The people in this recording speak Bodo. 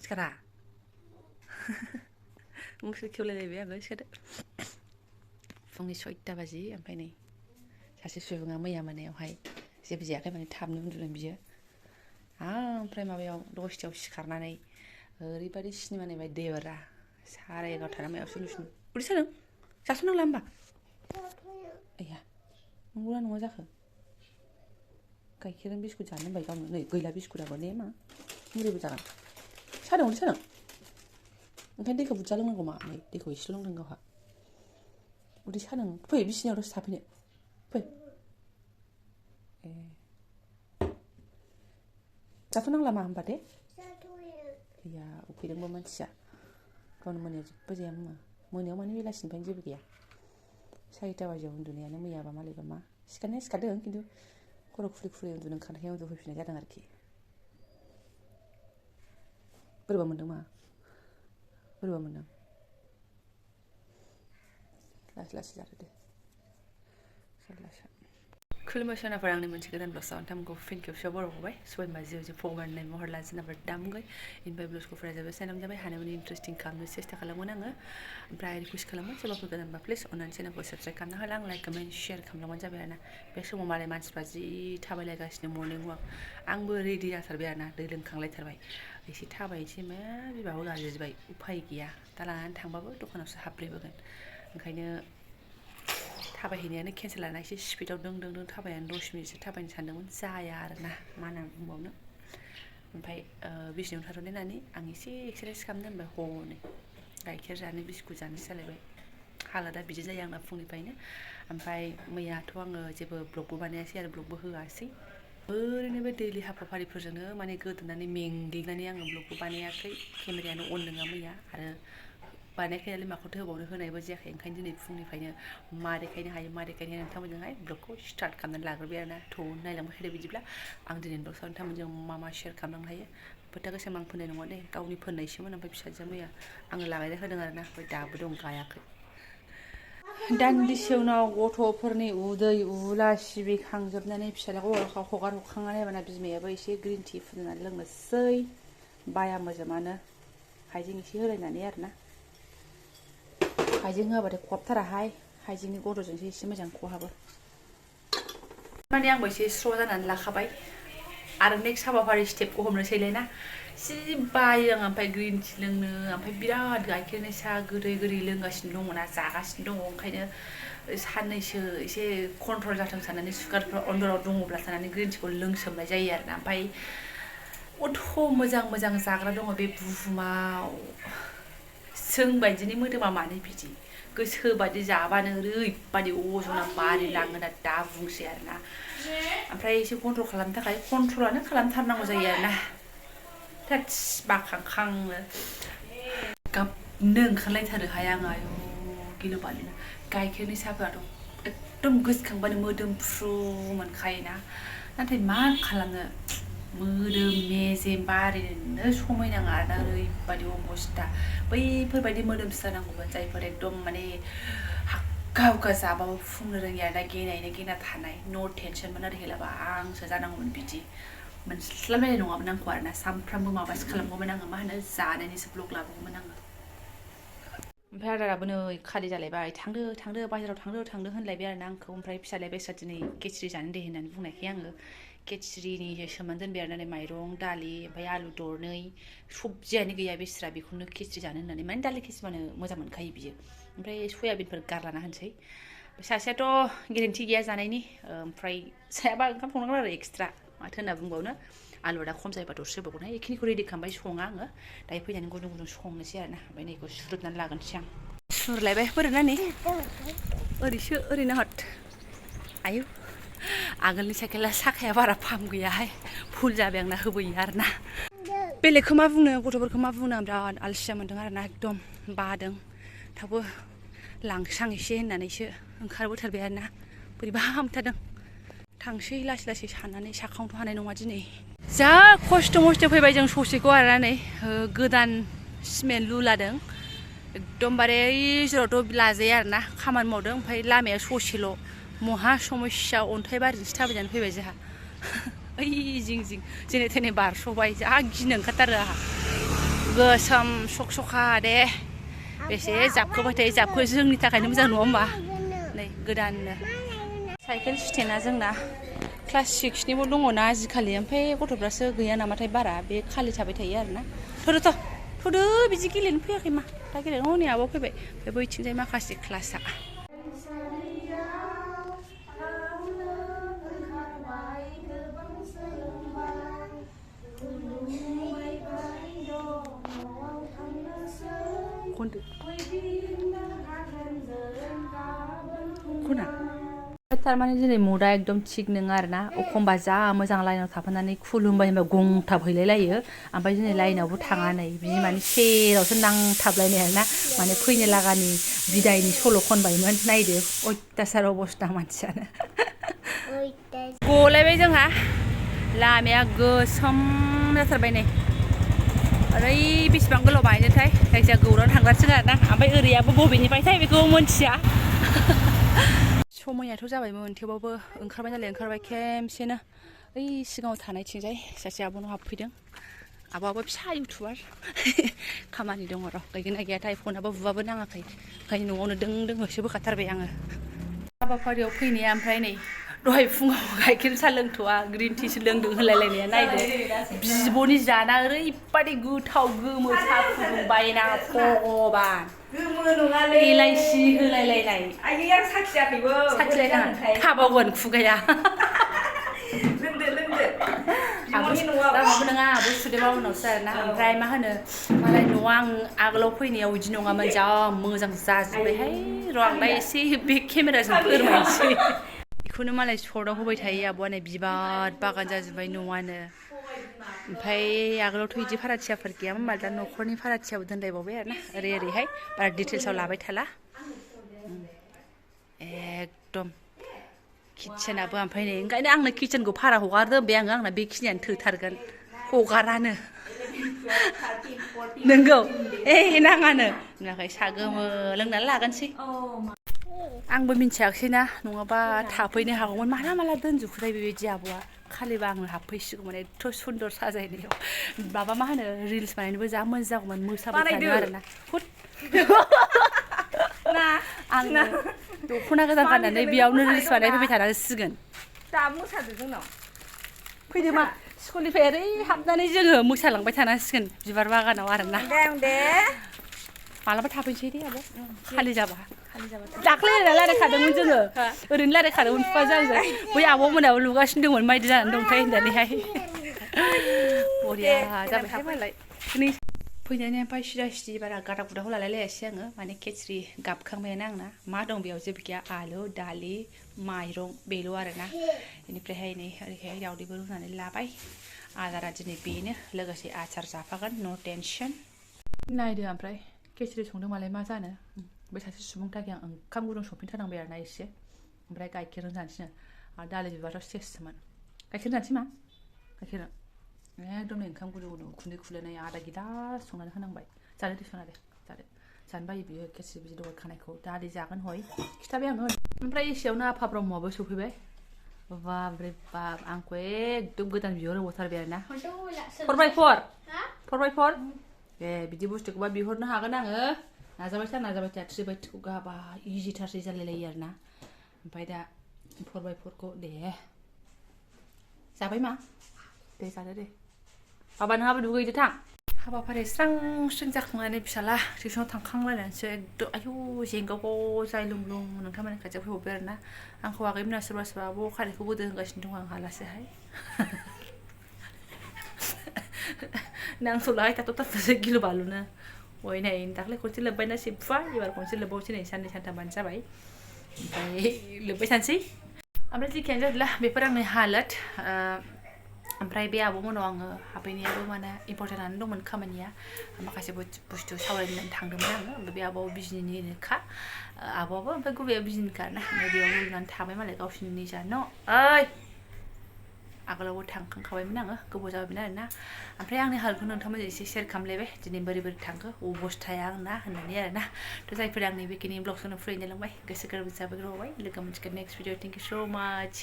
सिखारा मुसुर खेवलायलायबाय आङो सिखारदो फुंनि 6टा बाजि ओमफ्राय नै सासे सुबुङा मैया मोनायावहाय जेबो जायाखै माने थाबनो उन्दुदों बियो ओमफ्राय माबायाव 10टायाव सिखारनानै ओरैबायदि सिनेमा नायबाय देवरा 11:30 मायावसो उन्दुफिनो उदै सादों जास'नांला होमबा आया नंगौना नङा जाखो गाइखेरजों बिस्कुट जानो होनबाय गावनो नै गैला बिस्कुटाबो ने मा मुरिबो जागोन सादों उदै सादों ओंखायनो दैखौ बुरजा लोंनांगौ मा नै दैखौ एसे लोंदों गावहा उदै सादों फै बिसिनायाव दसे थाफैनो फै ए जाथ'नांला मा होनबा दे गैया उखैदोंबो मानसिया गावनो मोनायाव जेबो जाया मोनायाव माने बेलासिनिफ्रायनो जेबो गैया 4टा बाजियाव उन्दुनायानो मैयाबा मालायबा मा सिखारनाया सिखारदों खिन्थु खर' खुरै खुरै उन्दुनो ओंखारनायखाय उन्दुफैफिननाय जादों आरोखि बोरैबा मोन्दों मा बोरैबा मोन्दों लासै लासै जादो दे लासै खुलुमबाय सोनाफोर आंनि मोनसे गोदान ब्लगआव नोंथांमोनखौ फिन खेबसेयाव बरायबावबाय सबायमा जिउजों फगमाननाय महर लाजिनाफोर दामुगै इनफाय ब्लगफोरा जाबाय साइनाम जाबाय हानायमानि इन्टारेस्टिं खालामनो सेस्था खालामगोन आङो ओमफ्राय रिकुवेस्ट खालामो सोरबाफोर गोदानबा प्लिज अननानै चेनेलखौ साबस्क्राइब खालामना होला आं लाइक कमेन्ट शेयार खालामलांबानो जाबाय आरोना बे समाव मालाय मानसिफ्रा जि थाबायलायगासिनो मर्निं वाक आंबो रेडि जाथारबाय आरोना दै लोंखांलायथारबाय एसे थाबायनोसै मा बिबाबो गाज्रिबाय उफाय गैया दा लानानै थांबाबो दखानावसो हाबब्रेबोगोन ओंखायनो थाबायहैनायानो केन्सेल लाना एसे स्पिडआव दों दों दों थाबायनानै 10 मिनिटसो थाबायनो सानदोंमोन जाया आरोना मा होनना बुंबावनो ओमफ्राय बिसिनायाव थाथ'नानै आं एसे एक्सारसाइस खालामनो होनबाय हनै गाइखेर जानो बिस्कुट जानोसो जालायबाय हालोदा बिदि जायो आंना फुंनिफ्रायनो ओमफ्राय मैयाथ' आङो जेबो ब्लगबो बानायासै आरो ब्लगबो होआसै ओरैनो बे दैलि हाबाफारिफोरजोंनो माने गोदोनानै मेंग्लिनानै आङो ब्लगबो बानायाखै केमेरायानो अन नङा मैया आरो बानायाखै नालाय माखौथो होबावनो होनायबो जायाखै ओंखायनो दिनै फुंनिफ्रायनो मा देखायनो हायो मा देखायनो हाया नोंथांमोनजोंहाय ब्लगखौ स्टार्ट खालामनानै लाग्रोबाय आरोना थ' नायलांबाय थादो बिदिब्ला आं दिनैनि ब्लगआव नोंथांमोनजों मा मा शेयार खालामलांनो हायो फोथा गोसोम आं फोननाय नङा दे गावनि फोननायसोमोन ओमफ्राय फिसाजोआ मैया आङो लागायना होदों आरोना ओमफ्राय दाबो दं गायाखै दान्दिसे उनाव गथ'फोरनि उदै उला सिबिखांजोबनानै फिसाज्लाखौ हगार हरखांनानै होबाना बिमायाबो एसे ग्रिन टि फुदुंनानै लोंनोसै बाया मोजोमानो हाइजें एसे होलायनानै आरोना हाइजें होआबाथाय खहाबथाराहाय हाइजेंनि गद'जोंसो एसे मोजां खहाबो माने आंबो एसे स्र' जानानै लाखाबाय आरो नेक्स्ट हाबाफारि स्टेपखौ हमनोसैलाय ना जि बायो आं ओमफ्राय ग्रिन टि लोंनो ओमफ्राय बिराद गाइखेरनि साहा गोदै गोदै लोंगासिनो दङ ना जागासिनो दङ ओंखायनो साननैसो एसे कन्ट्रल जाथों साननानै सुगारफ्रा अन्डराव दङब्ला साननानै ग्रिन टिखौ लोंसोमनाय जायो आरोना ओमफ्राय अथ' मोजां मोजां जाग्रा दङ बे बुहुमाव जों बायदिनि मोदोमा मानो बिदि गोसो बायदि जाबानो ओरैबादि अजना बारिलाङो दा बुंसै आरोना ओमफ्राय एसे कन्ट्रल खालामनो थाखाय कन्ट्रलानो खालामथारनांगौ जायो आरोना थोस बाखांखांनो गाबनो ओंखारलायथारोहाय आङो आयौ गिलु बालुनो गाइखेरनि साहाफोराथ' एकदम गोसोखांबानो मोदोमफ्रु मोनखायोना नाथाय मा खालामनो मोदोम मेजेम बारिनोनो समाय नाङा आरोना ओरैबादि अबस्था बैफोरबायदि मोदोमसो जानांगौमोन जायफोर एकदम माने हाक्का हुक्का जाबाबो फुंनो रोङि आरोना गेनायैनो गेना थानाय न' टेनसनमोन आरो हेलाबा आंसो जानांगौमोन बिदि मोनस्लाबलायनाय नङामोन आंखौ आरोना सानफ्रामबो माबासो खालामगौमोन आङो मा होनो जानायनिसो ब्लग लाबोगौमोन आङो ओमफ्राय आदाराबो नै खालि जालायबाय थांदो थांदो बाहेराव थांदो होनलायबाय आरोना आंखौ ओमफ्राय फिसालाया बेस्रा दिनै खिचुरि जानो दे होननानै बुंनायखाय आङो खिचुरिनि सोमनानै दोनबाय आरोना माइरं दालि ओमफ्राय आलु दरनै सबजियानो गैया बेस्रा बेखौनो खिचुरि जानो होननानै माने दालि खिचुरिबानो मोजां मोनखायो बियो ओमफ्राय सयाबिनफोर गारलाना होनोसै सासेयाथ' गेरेन्टि गैया जानायनि ओमफ्राय सायाबा ओंखाम संनांगोन आरो एक्सट्रा माथो होनना बुंबावनो आलुआ दा खम जायोबा दरसे होबावगोन बेखिनिखौ रेडि खालामबाय सङा आङो दायो फैनानै गुदुं गुदुं संनोसै आरोना ओमफ्राय नैखौ सुरुबनानै लाग्रोनोसै आं सुरलायबाय बोरैना नै ओरैनो हट आयौ आगोलनि साइकेला साखाया बारा फाम गैयाहाय फुल जाबाय आंना होबोयो आरोना बेलेगखौ मा बुंनो गथ'फोरखौ मा बुंनो आं बिराद आलसिया मोन्दों आरोना एकदम बादों थेवबो लांसां एसे होननानैसो ओंखारबोथारबाय आरोना बोरैबा मोनथारदों थांसै लासै लासै साननानै साखांथ' हानाय नङा दिनै जा खस्थ' मस्थ' फैबाय जों ससेखौ आरोना नै गोदान सिमेन्ट लुलादों एकदमबारे जेरावथ' लाजाया आरोना खामानि मावदों ओमफ्राय लामाया ससेल' महा समस्या अन्थाइ बारिजोंसो थाबायनानै फैबाय जोंहा ओइ जिं जिं जेने थेने बारस'बाय जा गिनो ओंखारथारो आंहा गोसोम सखा दे बेसे जाबखोबाय थायो जाबखो जोंनि थाखायनो मोजां नङा होमबा नै गोदाननो साइकेल स्टेन्डआ जोंना क्लास 6निबो दङना आजिखालि ओमफ्राय गथ'फ्रासो गैया नामाथाय बारा बे खालि थाबाय थायो आरोना थ'दो बिदि गेलेनो फैयाखै मा दा गेलेनो हनै आब'आ फैबाय बे बैथिंजाय माखासे क्लासआ थारमाने दिनै मुदा एकदम थिग नङा आरोना एखमबा जा मोजां लाइनाव थाफानानै खुलुमबाय होनबा गंथाब हैलायलायो ओमफ्राय दिनै लाइनावबो थाङा नै बिदि माने सेरावसो नांथाबलायनाय आरोना माने फैनो लागानि बिदायनि सल' खनबायमोन नायदो अयथासार अबस्था मानसियानो गलायबाय जोंहा लामाया गोसोम जाथारबाय नै ओरै बेसेबां गोलाव बानायदोंथाय जायखिजाया गौरां थांगासिनो आरोना ओमफ्राय ओरैयाबो बबेनिफ्रायथाय बेखौ मोनथिया समायाथ' जाबायमोन थेवबाबो ओंखारबाय नालाय ओंखारबाय खेमसेनो ओइ सिगाङाव थानायथिंजाय सासे आब'नाव हाबफैदों आब'आबो फिसा इउटुबार खामानि दङ र' गैगोन ना गैयाथाय फनाबो बुबाबो नाङाखै ओंखायनो न'आवनो दों होसो बोखाथारबाय आङो हाबाफारियाव फैनाया ओमफ्राय नै दहाय फुङाव गाइखेर साहा लोंथ'वा ग्रिन टिसो लोंदों होनलायलायनाया नायदो बिब'नि जाना ओरैबादि गोथाव गोमो साहा फुदुंबायना भगबान एलाइसि होलायलायनाय आयै आं साखियाखैबो साखिलायनाङा थाबावगोन खुगाया लोंदो बिब'नि न'आव रावनावबो नङा आबो सुदेमा उनावसो आरोना ओमफ्राय मा होनो मालाय न'आव आं आगोलाव फैनायाव बिदि नङामोन जा मोजां जाजोब्बायहाय र' आं दा एसे बे केमेराजों फोरमायनोसै बेखौनो मालाय सर्टआव होबाय थायो आब'आ नै बिबार बागान जाजोब्बाय न'आनो ओमफ्राय आगोलावथ' बिदि फाराथियाफोर गैयामोन होनबा दा न'खरनि फाराथियाबो दोनलायबावबाय आरोना ओरैहाय बारा डिटेल्सआव लाबाय थाला एकदम किटसेनाबो ओमफ्राय नै ओंखायनो आंनो किटसेनखौ भारा हगारदो होनबाय आंना बेखिनियानो थोथारगोन हगारानो नोंगौ नाङानो होनाखै साहा गोमो लोंनानै लागोनसै आंबो मिन्थियाखैना नङाबा थाफैनो हागौमोन माला दोनजोबखोथाय बेबायदि आब'आ खालिबा आंनो हाबफैसिगौमोन एथ' सुन्दर साजायनायाव माबा मा होनो रिल्स बानायनोबो जा मोजां जागौमोन मोसाबाय थानो आरोना आङो दख'ना गोदान गाननानै बेयावनो रिल्स बानायफैबाय थानांसिगोन दा मोसादो जोंनाव फैदो मा स्कुलनिफ्राय ओरै हाबनानै जोङो मोसालांबाय थानांसिगोन बिबार बागानाव आरोना मालाबा थाफैनोसै दे आब' खालि जाबा दाख्लै ओरैनो रायज्लायखादोंमोन जोङो ओरैनो रायज्लायखादोंमोन बिफाजों आंजों बै आब' मोनाबो लुगासिनो दंमोन माबायदि जानानै दंथाय होननानैहाय बरिया जाबायहाय मालाय फैनानै ओमफ्राय सिदा सिदि बारा गादा गुदाखौ लालायलायासै आङो माने खेचरि गाबखांबायानो आंना मा दं बेयाव जेबो गैया आलु दालि माइरं बेल' आरोना बेनिफ्रायहाय नै ओरैहाय दावदैबो रुनानै लाबाय आदारा दिनै बेनो लोगोसे आचार जाफागोन नो टेनसन नायदो ओमफ्राय खेचरि संदों मालाय मा जानो बे सासे सुबुंनि थाखाय आं ओंखाम गुदुं संफिनथारनांबाय आरोना एसे ओमफ्राय गाइखेरजों जानोसै आरो दालि बिबाराव सेसमोन गाइखेर जानोसै मा गाइखेर एकदम नै ओंखाम गुदुं उखुन्दै खुलायनाय आदा गिलास संनानै होनांबाय जादो दे सना दे जादो जानो बायो बियो खेचरि बिदि दहाय खानायखौ दालि जागोन हय खिथाबाय आङो ओमफ्राय एसेयावनो आफा ब्रह्मआबो सफैबाय बाबरे बाब आंखौ एकदम गोदान बिहर होबावथारबाय आरोना 4x4 ए बिदि बुस्थुखौबा बिहरनो हागोन आङो नाजाबाय था 3x2 गाबा इजिथारसै जालायलायो आरोना ओमफ्राय दा 4x4खौ दे जाबाय मा दे जादो दे बाबा नोंहाबो दुगैदो थां हाबाफारि स्रां जाखांनानै फिसाला टिउसनाव थांखांलायनानैसो एकदम आयौ जेंगाव जाय लुंलुं नोंथांमोननि खाथियाव फैबावबाय आरोना आंखौ आगैमोना सोरबा आब' खानायखौ बोदो होनगासिनो दं आं हालासेहाय नांसलाहाय थाथ'सो गिलु बालुनो बय नै दाख्लै खनसे लोब्बायना सिबफुवा एबार खनसे लोब्बावसै नै साननै सानथामानो जाबाय ओमफ्राय लोब्बाय थानोसै ओमफ्राय जेखियानो जादोला बेफोर आंनि हालोद ओमफ्राय बे आब'मोनाव आङो हाबैनायाबो माने इम्परटेन्टआनो दंमोन खामानिया माखासे बुस्थु सावरायनो थांदोंमोन आङो ओमफ्राय बे आब'आबो बिजिनिनोखा आब'आबो ओमफ्राय गुबैयाव बिजिनिखा आरोना ओमफ्राय बेयाव लुनानै थाबाय मालाय गावसिनि निजा न' ओइ आगोलावबो थांखांखाबायमोन आङो गोबाव जाबायमोन आरोना ओमफ्राय आंनि हालखौ नोंथांमोनजों एसे शेयार खालामलायबाय दिनै बोरै थांखो अबस्थाया आंना होननानै आरोना थ' जायफोर आंनि बेखिनि ब्लगखौनो फरायनो लांबाय गोसो गोरबो जाबाय लोगो मोनसिगोन नेक्स्ट भिडिअ थेंक इउ स' माच